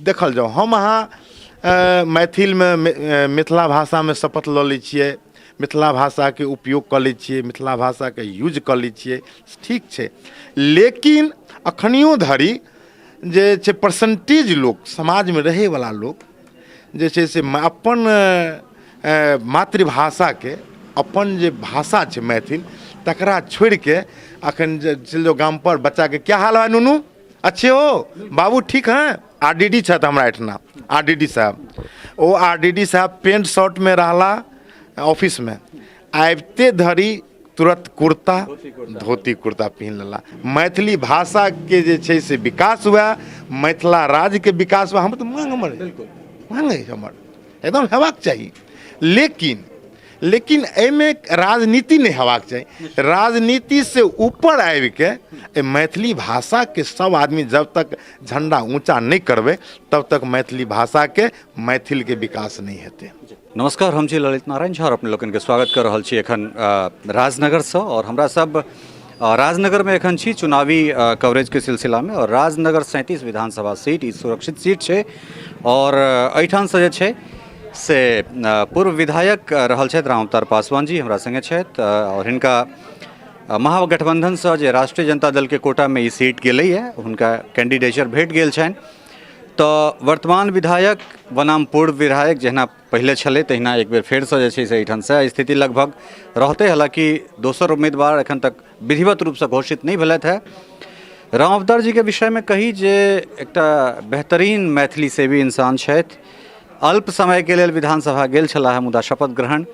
देखल जाउ, हम अहाँ मैथिलमे मिथिला भाषामे शपथ लऽ लै छियै, मिथिला भाषाके उपयोग कऽ लै छियै, मिथिला भाषाके यूज कऽ लै छियै, ठीक छै। लेकिन अखनियो धरि जे छै परसेंटेज लोक समाजमे रहैवला लोक जे छै से अपन मातृभाषाके, अपन जे भाषा छै मैथिल, तकरा छोड़िके अखन जे चलि जाउ गामपर, बच्चाके क्या हाल है नुनू, अच्छे हो बाबू, ठीक हैं। आर डी डी छथि हमरा एहिठिना, आर डी डी साहब, ओ आर डी डी साहब पेंट शर्टमे रहला ऑफिसमे, आबिते धरि तुरंत कुर्ता धोती कुर्ता पहिन लेला। मैथिली भाषाके जे छै से विकास हुए, मिथिला राज्यके विकास हुए, हमर तऽ मांग, हमर मांग अछि, हमर एकदम हेबाक चाही। लेकिन एहिमे राजनीति नहि हेबाक चाही। राजनीतिसँ ऊपर आबिके एहि मैथिली भाषाके सब आदमी जब तक झण्डा ऊँचा नहि करबै तब तक मैथिली भाषाके, मैथिलके विकास नहि हेतै। नमस्कार, हम छी ललित नारायण झा और अपने लोकनिके स्वागत कर रहल छी एखन राजनगरसँ। और हमरा सब राजनगरमे एखन छी चुनावी कवरेजके सिलसिलामे। और राजनगर 37 विधानसभा सीट, ई सुरक्षित सीट छै और एहिठामसँ जे छै से पूर्व विधायक रहल छथि रामअवतार पासवान जी हमरा सङ्गे छथि। और हिनका महागठबंधनसँ जे राष्ट्रीय जनता दलके कोटामे ई सीट गेलैए, हुनका कैंडिडेचर भेट गेल छनि। तऽ वर्तमान विधायक बनाम पूर्व विधायक, जहिना पहिले छलै तहिना एक बेर फेरसँ जे छै से एहिठामसँ स्थिति लगभग रहतै। हालाँकि दोसर उम्मीदवार एखन तक विधिवत रूपसँ घोषित नहि भेलथि हेँ। राम अवतार जीके विषयमे कही जे एकटा बेहतरीन मैथिली सेवी इंसान छथि। अल्प समयके लेल विधानसभा गेल छलाह हेँ, मुदा शपथ ग्रहण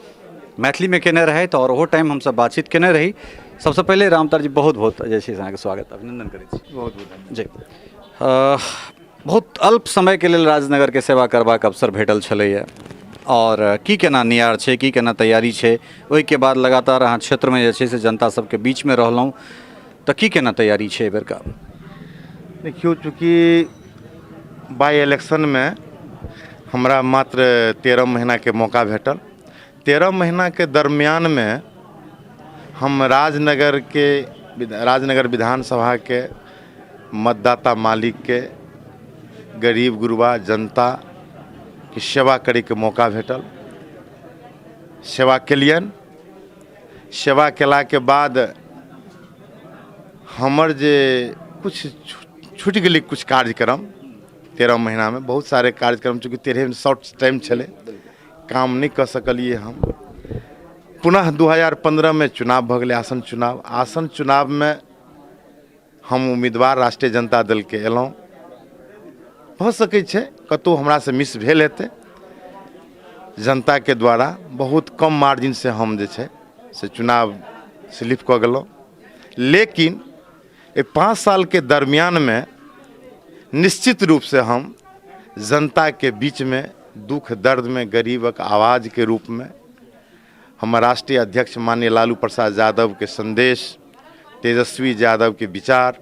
मैथिलीमे केने रहथि आओर ओहो टाइम हमसब बातचीत केने रही। सबसँ पहिले राम अवतार जी, बहुत बहुत जे छै से अहाँके स्वागत अभिनन्दन करै छी। बहुत बहुत जी। बहुत अल्प समयके लेल राजनगरके सेवा करबाक अवसर भेटल छलैए आओर की केना नियार छै, की केना तैयारी छै? ओहिके बाद लगातार अहाँ क्षेत्रमे जे छै से जनता सबके बीचमे रहलहुँ, तऽ की केना तैयारी छै एहिबेरका? देखियौ, चूँकि बाइ इलेक्शनमे हमरा मात्र 13 महीनाके मौका भेटल, 13 महीनाके दरमियानमे हम राजनगरके, राजनगर विधानसभाके मतदाता मालिकके, गरीब गुरबा जनताके सेवा करैके मौका भेटल, सेवा केलियनि। सेवा केलाके बाद हमर जे किछु छुटि गेलै किछु कार्यक्रम, 13 महीनामे बहुत सारे कार्यक्रम, चूँकि 13 शॉर्ट टाइम छलै, काम नहि कऽ सकलियै हम। पुनः 2015मे चुनाव भऽ गेलै, आसन चुनाव। आसन चुनावमे हम उम्मीदवार राष्ट्रीय जनता दलके एलहुँ। भऽ सकै छै कतहु हमरासँ मिस भेल हेतै जनताके द्वारा, बहुत कम मार्जिनसँ हम जे छै से चुनाव स्लिप कऽ गेलहुँ। लेकिन एहि 5 सालके दरमियानमे निश्चित रूपसँ हम जनताके बीचमे दुःख दर्दमे गरीबक आवाजके रूपमे हमर राष्ट्रीय अध्यक्ष माननीय लालू प्रसाद यादवके सन्देश, तेजस्वी यादवके विचार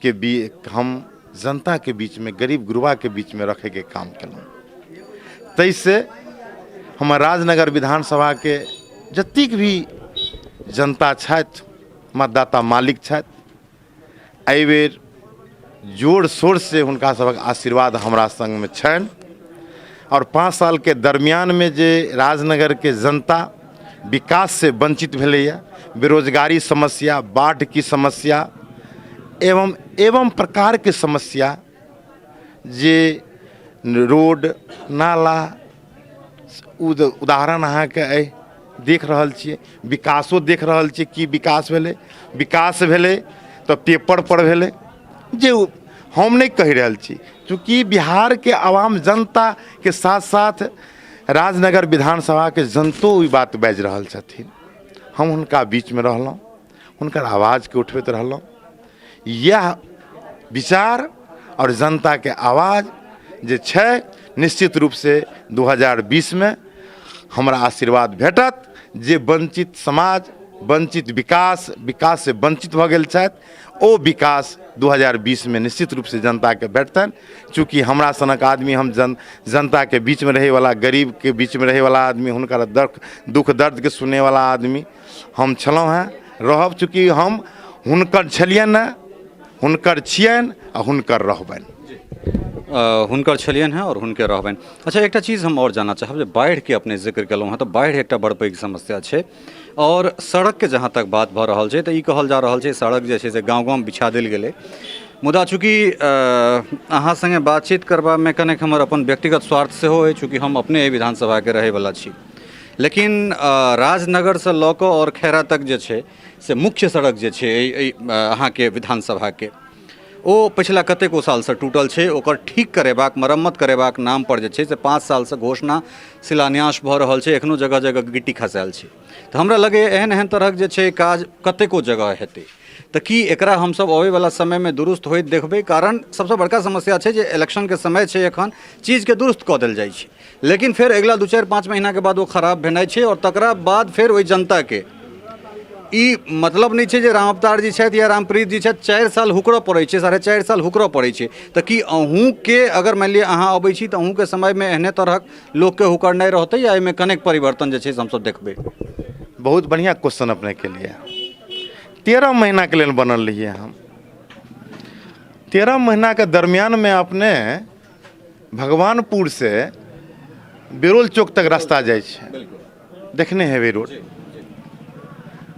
के बी हम जनताके बीचमे, गरीब गुरबाके बीचमे रखैके काम केलहुँ। ताहिसँ हमर राजनगर विधानसभाके जतेक भी जनता छथि, मतदाता मालिक छथि, एहिबेर जोर शोरसँ हुनका सभक आशीर्वाद हमरा सङ्गमे छनि। आओर 5 सालके दरमियानमे जे राजनगरके जनता विकाससँ वञ्चित भेलैए, बेरोजगारी समस्या, बाढ़िके समस्या एवं एवं प्रकारके समस्या, जे रोड नाला उदाहरण अहाँके अइ देख रहल छियै, विकासो देख रहल छियै, की विकास भेलै? विकास भेलै तऽ पेपर पर भेलै, जे हम नहि कहि रहल छी। चूँकि बिहारके आवाम जनताके साथ साथ राजनगर विधानसभाके जनतो ई बात बाजि रहल छथिन। हम हुनका बीचमे रहलहुँ, हुनकर आवाजके उठबैत रहलहुँ। इएह विचार आओर जनताके आवाज जे छै, निश्चित रूपसँ 2020मे हमरा आशीर्वाद भेटत। जे वञ्चित समाज, वञ्चित विकास, विकाससँ वञ्चित भऽ गेल छथि, ओ विकास 2020मे निश्चित रूपसँ जनताके भेटतनि। चूँकि हमरा सनक आदमी, हम जनताके बीचमे रहैवला, गरीबके बीचमे रहैवला आदमी, हुनकर दर्द दुःख दर्दके सुनैवला आदमी हम छलहुँ हेँ, रहब। चूँकि हम हुनकर छलियनि हेँ, हुनकर छियनि आ हुनकर रहबनि। हुनकर छलियनि हेँ आओर हुनके रहबनि। अच्छा, एकटा चीज हम आओर जानऽ चाहब जे बाढ़िके अपने जिक्र केलहुँ हेँ, तऽ बाढ़ि एकटा बड़ पैघ समस्या छै आओर सड़कके जहाँ तक बात भऽ रहल छै तऽ ई कहल जा रहल छै सड़क जे छै से गाँव गाँव बिछा देल गेलै, मुदा चूँकि अहाँ सङ्गे बातचीत करबामे कनेक हमर अपन व्यक्तिगत स्वार्थ सेहो अछि, चूँकि हम अपने एहि विधानसभाके रहैवला छी, लेकिन राजनगरसँ लऽ कऽ आओर खैरा तक जे छै से मुख्य सड़क जे छै एहि अहाँके विधानसभाके, ओ पछिला कतेको सालसँ टूटल छै। ओकर ठीक करेबाक, मरम्मत करेबाक नामपर जे छै से 5 सालसँ घोषणा शिलान्यास भऽ रहल छै, एखनो जगह जगह गिट्टी खसायल छै। तऽ हमरा लगैए एहन एहन तरहक जे छै काज कतेको जगह हेतै, तऽ की एकरा हमसब अबैवला समयमे दुरुस्त होइत देखबै? कारण सबसँ बड़का समस्या छै जे इलेक्शनके समय छै, एखन चीजके दुरुस्त कऽ देल जाइ छै, लेकिन फेर अगिला 2 4 5 महीनाके बाद ओ खराब भेनाइ छै आओर तकरा बाद फेर ओहि जनताके ई मतलब नहि छै जे राम अवतार जी छथि या रामप्रीत जी छथि, 4 साल हुकरऽ पड़ै छै, 4.5 साल हुकरऽ पड़ै छै। तऽ की अहूँके अगर मानि लिअ अहाँ अबै छी तऽ अहूँके समयमे एहने तरहक लोकके हुकरनाइ रहतै या एहिमे कनेक परिवर्तन जे छै से हमसब देखबै? बहुत बढ़िआँ क्वेश्चन अपने केलियै। 13 महीनाके लेल बनल रहियै हम। 13 महीनाके दरमियानमे अपने भगवानपुर से बिरोल चौक तक रास्ता जाइ छै, देखने हेबै रोड।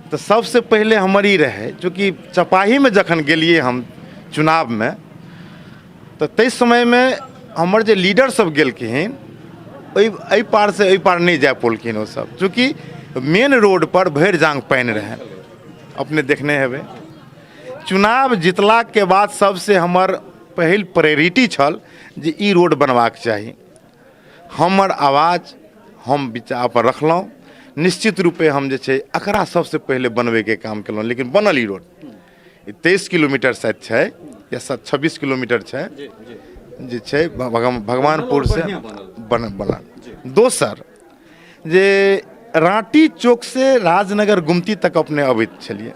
तऽ सबसे पहिले हमर ई रहै, चूँकि चपाहीमे जखन गेलियै हम चुनावमे, तऽ ताहि समयमे हमर जे लीडर सब गेलखिन ओहि एहि पारसँ एहि पार नहि जा पौलखिन ओसब, चूँकि मेन रोडपर भरि जाँघ पानि रहै, अपने देखने हेबै। चुनाव जितलाके बाद सबसे हमर पहिल प्रायोरिटी छल जे ई रोड बनबाक चाही। हमर आवाज हम विचार पर रखलहुँ, निश्चित रूपे हम जे छै एकरा सबसँ पहिले बनबैके काम केलहुँ, लेकिन बनल ई रोड। 23 किलोमीटर शायद छै या 26 किलोमीटर छै जे छै भगवानपुर से बनल। दोसर जे राँटी चौक से राजनगर गुमती तक अपने अबैत छलियै,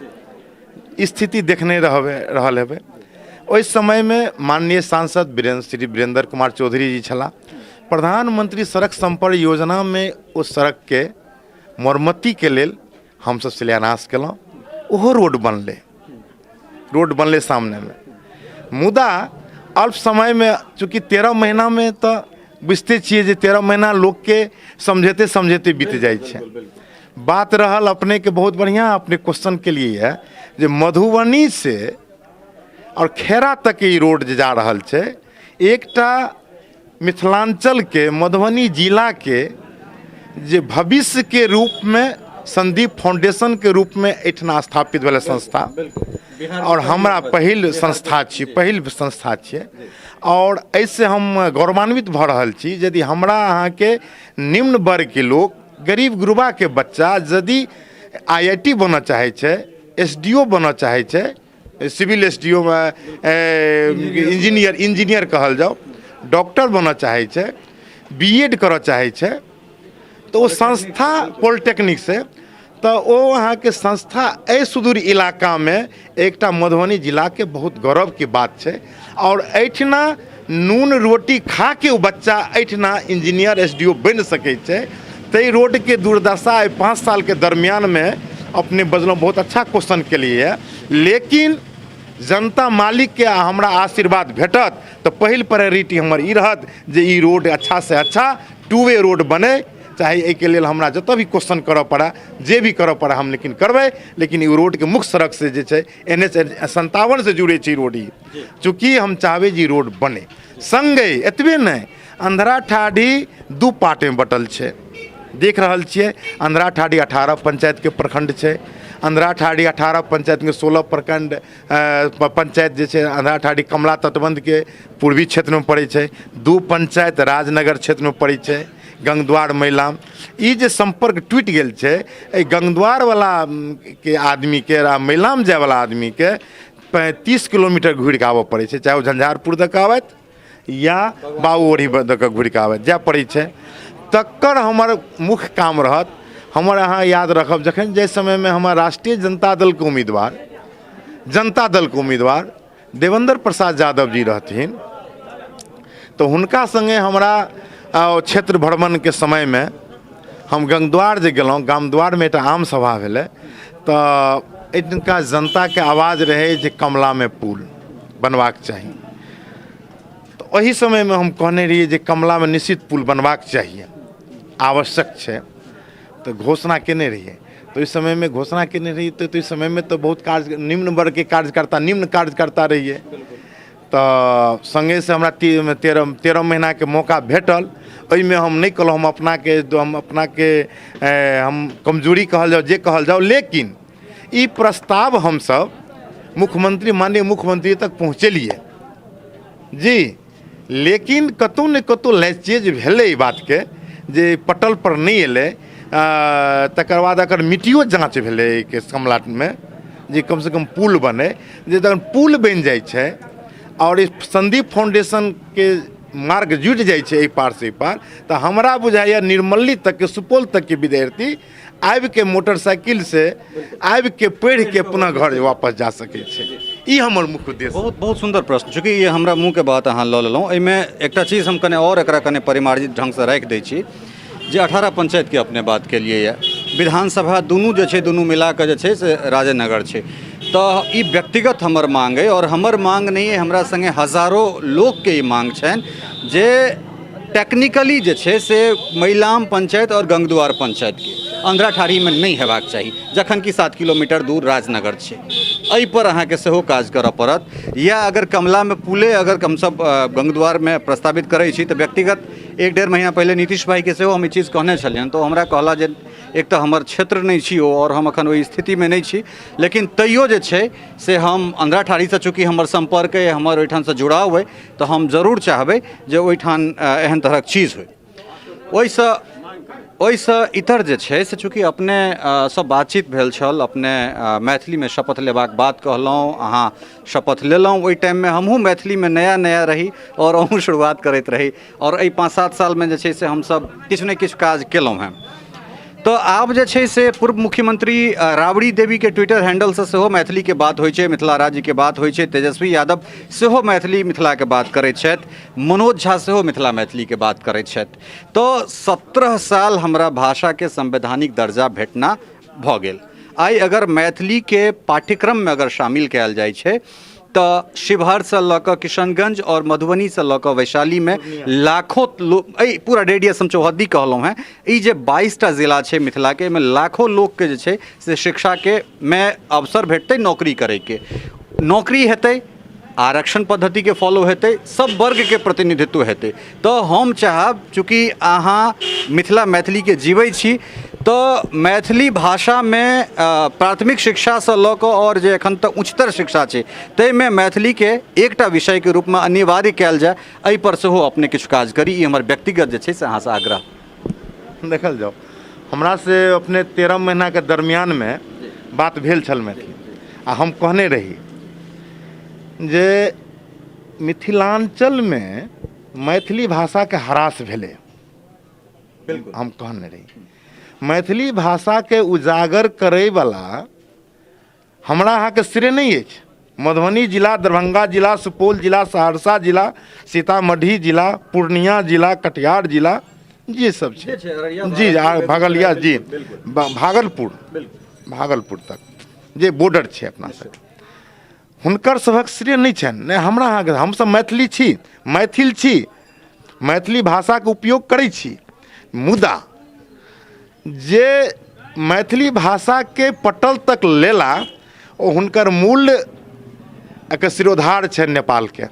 स्थिति देखने रहबै रहल हेबै। ओहि समयमे माननीय सांसद श्री वीरेंद्र कुमार चौधरी जी छलाह। प्रधानमंत्री सड़क संपर्क योजनामे ओ सड़कके मरम्मतीके लेल हमसब शिलान्यास केलहुँ, ओहो रोड बनलै, रोड बनलै सामनेमे। मुदा अल्प समयमे चूँकि 13 महीनामे तऽ बुझिते छियै जे 13 महीना लोकके समझेते समझेते बीत जाइ छै। बात रहल अपनेके बहुत बढ़िआँ अपने क्वेश्चन केलिए है जे मधुबनी से और खेरा तक ई रोड जे जा रहल छै, एकटा मिथिलाञ्चलके मधुबनी जिलाके जे भविष्यके रूपमे संदीप फाउंडेशनके रूपमे एहिठिना स्थापित भेलै संस्था, आओर हमरा पहिल संस्था छी, पहिल संस्था छियै, आओर एहिसँ हम गौरवान्वित भऽ रहल छी। यदि हमरा अहाँके निम्न वर्गके लोक, गरीब गुरबाके बच्चा यदि आई I T बनऽ चाहै छै, एस डी ओ बनऽ चाहै छै, सिविल एस डी ओ मे इंजीनियर, इंजीनियर कहल जाओ, डॉक्टर बनऽ चाहै छै, बी एड करऽ चाहै छै, तऽ ओ संस्था पॉलिटेक्निक से, तऽ ओ अहाँके संस्था एहि सुदूर इलाकामे एकटा मधुबनी जिलाके बहुत गौरवके बात छै। आओर एहिठिना नून रोटी खाके ओ बच्चा एहिठिना इंजीनियर एस डी ओ बनि सकै छै। ताहि रोडके दुर्दशा एहि 5 सालके दरमियानमे अपने बजलहुँ, बहुत अच्छा क्वेश्चन केलिए, लेकिन जनता मालिकके हमरा आशीर्वाद भेटत तऽ पहिल प्रायोरिटी हमर ई रहत जे ई रोड अच्छासँ अच्छा टू वे रोड बनै, चाहे एहिके लेल हमरा जतऽ भी क्वेश्चन करऽ पड़ै, जे भी करऽ पड़ै हम लेकिन करबै। लेकिन ई रोडके मुख्य सड़कसँ जे छै एन एच 57 जुड़ै छै रोड ई, चूँकि हम चाहबै जे ई रोड बने। सङ्गे एतबे नहि, अंधरा ठाढ़ी 2 पार्टमे बटल छै, देख रहल छियै। अंधरा ठाढ़ी 18 पंचायतके प्रखंड छै, अंधरा ठाढ़ी 18 पंचायतमे 16 प्रखंड पंचायत जे छै अंधरा ठाढ़ी कमला तटबंधके पूर्वी क्षेत्रमे पड़ै छै, 2 पंचायत राजनगर क्षेत्रमे पड़ै छै, गंगद्वार मैलाम। ई जे सम्पर्क टूटि गेल छै, एहि गंगद्वारवला के आदमीके आ मैलाम जायवला आदमीके 35 किलोमीटर घुरिके आबऽ पड़ै छै, चाहे ओ झंझारपुर दऽ कऽ आबथि या बाबूओढ़ी दऽ कऽ घुरिके आबथि, जाय पड़ै छै। तकर हमर मुख्य काम रहत। हमर अहाँ याद रखब, जखन जाहि समयमे हमर राष्ट्रीय जनता दलके उम्मीदवार, जनता दलके उम्मीदवार देवेंद्र प्रसाद यादव जी रहथिन, तऽ हुनका सङ्गे हमरा क्षेत्र भ्रमणके समयमे हम गंगद्वार जे गेलहुँ, गामद्वारमे एकटा आम सभा भेलै, तऽ एहिठुनका जनताके आवाज रहै जे कमलामे पुल बनबाक चाही। ओहि समयमे हम कहने रहियै जे कमलामे निश्चित पुल बनबाक चाहिए, आवश्यक छै, तऽ घोषणा केने रहियै। तऽ ओहि समयमे घोषणा केने रहियै तऽ ओहि समयमे तऽ बहुत कार्य निम्न वर्गके कार्यकर्ता, निम्न कार्यकर्ता रहियै, तऽ सङ्गेसँ हमरा 13 महीनाके मौका भेटल। ओहिमे हम नहि कहलहुँ, हम अपनाके हम कमजोरी कहल जाउ, जे कहल जाउ, लेकिन ई प्रस्ताव हमसब मुख्यमंत्री, माननीय मुख्यमंत्री तक पहुँचेलियै जी। लेकिन कतहु ने कतहु लैचेज भेलै ई बातके, जे पटल पर नहि एलै। तकर बाद एकर मिट्टियो जाँच भेलै एहिके कमलामे, जे कमसँ कम पुल बनै। जे जखन पुल बनि जाइ छै आओर ई संदीप फाउंडेशनके मार्ग जुटि जाइ छै एहि पारसँ एहि पार, तऽ हमरा बुझाइए निर्मली तकके, सुपौल तकके विद्यार्थी आबिके मोटरसाइकिलसँ आबिके पढ़िके अपना घर वापस जा सकै छै। ई हमर मुख्य उद्देश्य। बहुत बहुत सुन्दर प्रश्न। चूँकि ई हमरा मुँहके बात अहाँ लऽ लेलहुँ, एहिमे एकटा चीज हम कने आओर एकरा कने परिमार्जित ढङ्गसँ राखि दै छी जे 18 पंचायतके अपने बात केलिए यऽ, विधानसभा दुनू जे छै, दुनू मिलाकऽ जे छै से राजेनगर छै। तऽ ई व्यक्तिगत हमर मांग अइ, आओर हमर मांग नहि अइ, हमरा सङ्गे हजारो लोकके ई मांग छनि जे टेक्निकली जे छै से मैलाम पंचायत आओर गंगद्वार पंचायतके अंधराठाढ़ीमे नहि हेबाक चाही, जखन कि 7 किलोमीटर दूर राजनगर छै। एहिपर अहाँके सेहो काज करऽ पड़त। या अगर कमलामे पुले अगर हमसब गंगद्वारमे प्रस्तावित करै छी, तऽ व्यक्तिगत 1-1.5 महीना पहिले नीतीश भाइके सेहो हम ई चीज कहने छलियनि, तऽ ओ हमरा कहला जे एक तऽ हमर क्षेत्र नहि छी ओ, आओर हम एखन ओहि स्थितिमे नहि छी, लेकिन तैयो जे छै से हम अंधराठाढ़ीसँ चूँकि हमर सम्पर्क अइ, हमर ओहिठामसँ जुड़ाव अइ, तऽ हम जरूर चाहबै जे ओहिठाम एहन तरहक चीज होइ। ओहिसँ इतर जे छै से चूँकि अपने सँ बातचीत भेल छल, अपने मैथिलीमे शपथ लेबाक बात कहलहुँ, अहाँ शपथ लेलहुँ। ओहि टाइममे हमहूँ मैथिलीमे नया नया रही आओर अहूँ शुरुआत करैत रही, आओर एहि 5-7 सालमे जे छै से हमसब किछु ने किछु काज केलहुँ हेँ। तऽ आब जे छै से पूर्व मुख्यमंत्री राबड़ी देवीके ट्विटर हैंडलसँ सेहो मैथिलीके बात होइ छै, मिथिला राज्यके बात होइ छै। तेजस्वी यादव सेहो मैथिली मिथिलाके बात करैत छथि, मनोज झा सेहो मिथिला मैथिलीके बात करैत छथि। तऽ 17 साल हमरा भाषाके संवैधानिक दर्जा भेटना भऽ गेल। आइ अगर मैथिलीके पाठ्यक्रममे अगर शामिल कयल जाइ छै, तऽ शिवहरसँ लऽ कऽ किशनगंज आओर मधुबनीसँ लऽ कऽ वैशालीमे लाखों लोक, एहि पूरा रेडियस हम चौहद्दी कहलहुँ हेँ, ई जे 22टा जिला छै मिथिलाके, एहिमे लाखों लोकके जे छै से शिक्षाके मे अवसर भेटतै, नौकरी करैके, नौकरी हेतै, आरक्षण पद्धतिके फॉलो हेतै, सब वर्गके प्रतिनिधित्व हेतै। तऽ हम चाहब, चूँकि अहाँ मिथिला मैथिलीके जीबै छी, तऽ मैथिली भाषामे प्राथमिक शिक्षासँ लऽ कऽ आओर जे एखन तक उच्चतर शिक्षा छै, ताहिमे मैथिलीके एकटा विषयके रूपमे अनिवार्य कयल जाय, एहिपर सेहो अपने किछु काज करी। ई हमर व्यक्तिगत जे छै से अहाँसँ आग्रह। देखल जाउ, हमरा से अपने 13 महीनाके दरमियानमे बात भेल छल मैथिली, आ हम कहने रही जे मिथिलाञ्चलमे मैथिली भाषाके ह्रास भेलै। हम कहने रही, मैथिली भाषाके उजागर करैवला हमरा अहाँके श्रेय नहि अछि। मधुबनी जिला, दरभंगा जिला, सुपौल जिला, सहरसा जिला, सीतामढ़ी जिला, पूर्णिया जिला, कटिहार जिला, जे सब छै जी, भगलिया जी, भागलपुर, भागलपुर तक जे बॉर्डर छै अपना सबके, हुनकर सभक श्रेय नहि छनि, नहि हमरा अहाँके। हमसब मैथिली छी, मैथिल छी, मैथिली भाषाके उपयोग करै छी, मुदा जे मैथिली भाषाके पटल तक लेला, ओ हुनकर मूल एकर सिरोधार छै नेपालके।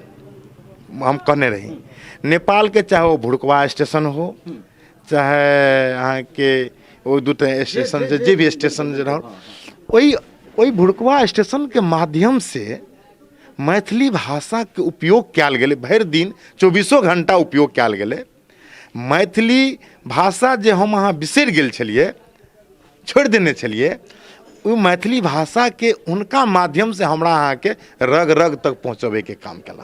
हम कहने रही, नेपालके चाहे ओ भुड़कवा स्टेशन हो, चाहे अहाँके ओ दूटा स्टेशन जे जे भी स्टेशन जे रहल, ओहि ओहि भुड़कवा स्टेशनके माध्यमसँ मैथिली भाषाके उपयोग कयल गेलै। भरि दिन चौबीसो घण्टा उपयोग कयल गेलै। मैथिली भाषा जे हम अहाँ बिसरि गेल छलियै, छोड़ि देने छलियै, ओ मैथिली भाषाके हुनका माध्यमसँ हमरा अहाँके रग रग तक पहुँचबैके काम केला,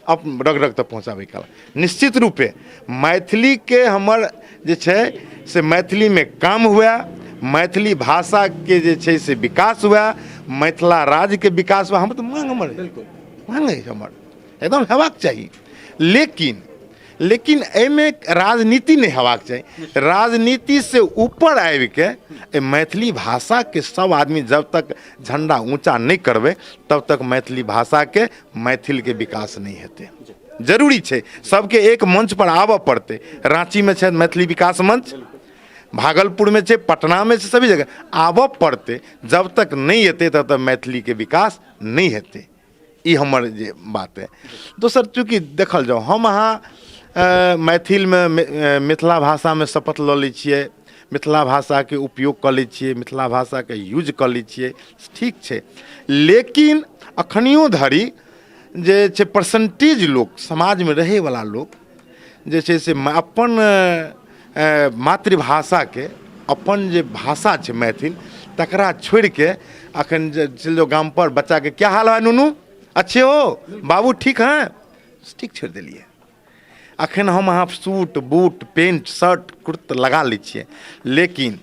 अप रग रग तक पहुँचाबैके काम। निश्चित रूपे मैथिलीके हमर जे छै से मैथिलीमे काम हुए, मैथिली भाषाके जे छै से विकास हुए, मिथिला राज्यके विकास हुए, हमर तऽ मांग, हमर मांग अछि, हमर एकदम हेबाक चाही। लेकिन लेकिन एहिमे राजनीति नहि हेबाक चाही। राजनीतिसँ ऊपर आबिके एहि मैथिली भाषाके सब आदमी जब तक झण्डा ऊँचा नहि करबै, तब तक मैथिली भाषाके, मैथिलके विकास नहि हेतै। जरूरी छै सबके एक मंच पर आबऽ पड़तै। राँचीमे छथि मैथिली विकास मंच, भागलपुरमे छै, पटनामे छै, सभी जगह आबऽ पड़तै। जब तक नहि एतै तब तक मैथिलीके विकास नहि हेतै, ई हमर जे बात अइ। दोसर, चूँकि देखल जाउ, हम अहाँ मैथिलमे मिथिला भाषामे शपथ लऽ लै छियै, मिथिला भाषाके उपयोग कऽ लै छियै, मिथिला भाषाके यूज कऽ लै छियै, ठीक छै, लेकिन अखनियो धरि जे छै परसेंटेज लोक समाजमे रहैवला लोक जे छै से अपन मातृभाषाके, अपन जे भाषा छै मैथिल, तकरा छोड़िके अखन जे चलि जाउ गामपर, बच्चाके क्या हाल है नुनू, अच्छे हो बाबू, ठीक हैं, ठीक छोड़ि देलियै। अखन हम अहाँ सूट बूट पेंट शर्ट कुर्त लगा लै छियै, लेकिन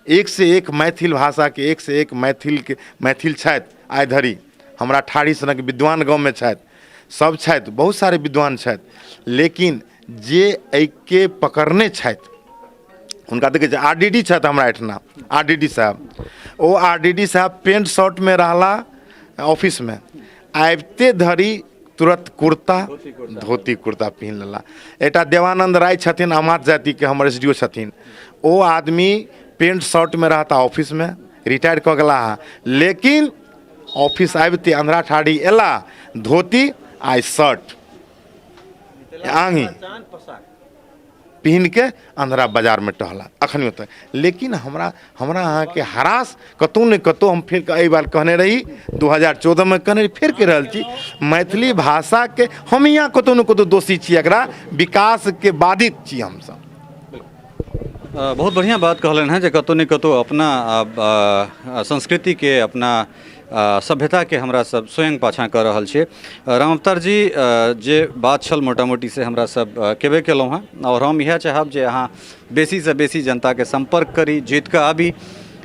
एक से एक मैथिल भाषाके, एक से एक मैथिलके मैथिल छथि। आइ धरि हमरा ठाढ़ी सनक विद्वान गाँवमे छथि, सब छथि, बहुत सारे विद्वान छथि, लेकिन जे एहिके पकड़ने छथि हुनका देखै छियै। आर डी डी छथि हमरा एहिठिना, आर डी डी साहब, ओ आर डी डी साहब पेंट शर्टमे रहला ऑफिसमे, आबिते धरि तुरत कुर्ता धोती कुर्ता पहिन लेला। एकटा देवानंद राय छथिन, अमात जातिके, हमर एस डी ओ छथिन, ओ आदमी पेंट शर्टमे रहता ऑफिसमे, रिटायर कऽ गेला हँ, लेकिन ऑफिस आबिते अंधरा ठाढ़ी एला, धोती आ शर्ट आँगी पहिनके अंधरा बाजारमे टहला अखनियो तक। लेकिन हमरा हमरा अहाँके हरास कतहु ने कतहु, हम फेर एहि बार कहने रही, 2014मे कहने रही, फेर कहि रहल छी, मैथिली भाषाके हम यहाँ कतहु ने कतहु दोषी छी, एकरा विकासके बाधित छी हमसब। बहुत बढ़िआँ बात कहलनि हेँ जे कतहु ने कतहु अपना संस्कृतिके, अपना सभ्यताके हमरा सब स्वयं पाछाँ कऽ रहल छियै। राम अवतार जी, जे बात छल मोटा मोटी से हमरा सब केबे केलहुँ हेँ, आओर हम इएह चाहब जे अहाँ बेसीसँ बेसी जनताके सम्पर्क करी, जीत कऽ आबी,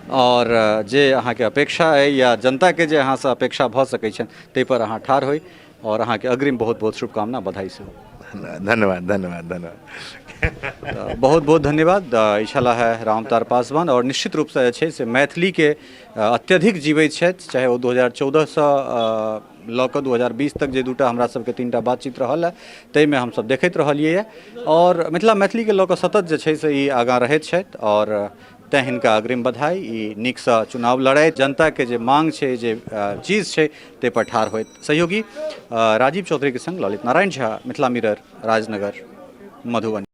आओर जे अहाँके अपेक्षा अइ या जनताके जे अहाँसँ अपेक्षा भऽ सकै छनि ताहिपर अहाँ ठाढ़ होइ, आओर अहाँके अग्रिम बहुत बहुत शुभकामना, बधाई सेहो। धन्यवाद, धन्यवाद, धन्यवाद। बहुत बहुत धन्यवाद। ई छलाह है रामअवतार पासवान, आओर निश्चित रूपसँ जे छै से मैथिलीके अत्यधिक जीवैत छथि, चाहे ओ 2014सँ लऽ कऽ 2020 तक जे दूटा हमरा सबके तीनटा बातचीत रहल है ताहिमे हमसब देखैत रहलियै, आओर मिथिला मैथिलीके लऽ कऽ सतत जे छै से ई आगाँ रहैत छथि, आओर तैँ हिनका अग्रिम बधाई। ई नीकसँ चुनाव लड़थि, जनताके जे मांग छै, जे चीज छै ताहिपर ठाढ़ होइत। सहयोगी राजीव चौधरीके संग ललित नारायण झा, मिथिला मिरर, राजनगर, मधुबनी।